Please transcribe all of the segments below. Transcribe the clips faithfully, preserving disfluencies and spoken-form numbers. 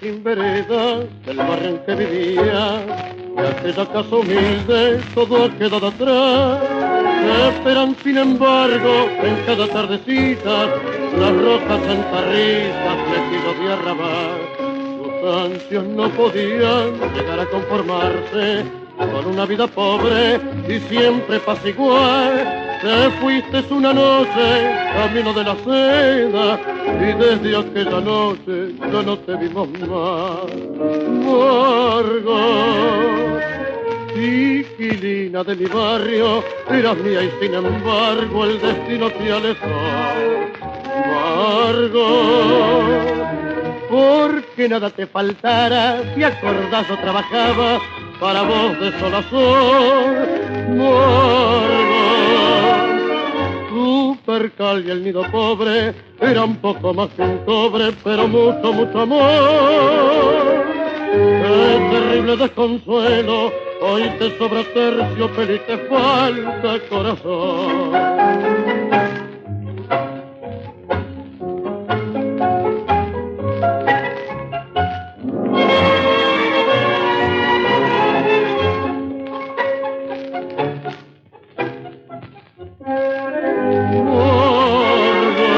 Sin vereda del barrio en que vivía, de aquella casa humilde todo ha quedado atrás. Esperan, sin embargo, en cada tardecita, las rojas santarrisas, vestidos de arrabal. Sus ansias no podían llegar a conformarse con una vida pobre y siempre pasa igual. Te fuiste una noche camino de la seda y desde aquella noche ya no te vimos más. Margot, chiquilina de mi barrio, eras mía y sin embargo el destino te alejó. Margot, porque nada te faltara, te acordás, yo trabajaba para vos de sol a sol. Margot, tu percal y el nido pobre eran poco más que un cobre, pero mucho, mucho amor. Qué terrible desconsuelo, hoy te sobra terciopelo y te falta corazón.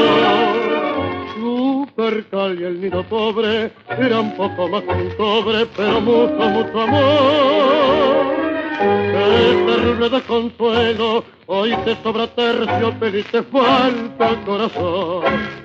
Margot, tu percal y el nido pobre eran poco más que un cobre, pero mucho, mucho amor. Qué terrible desconsuelo, hoy te sobra terciopelo y te falta corazón.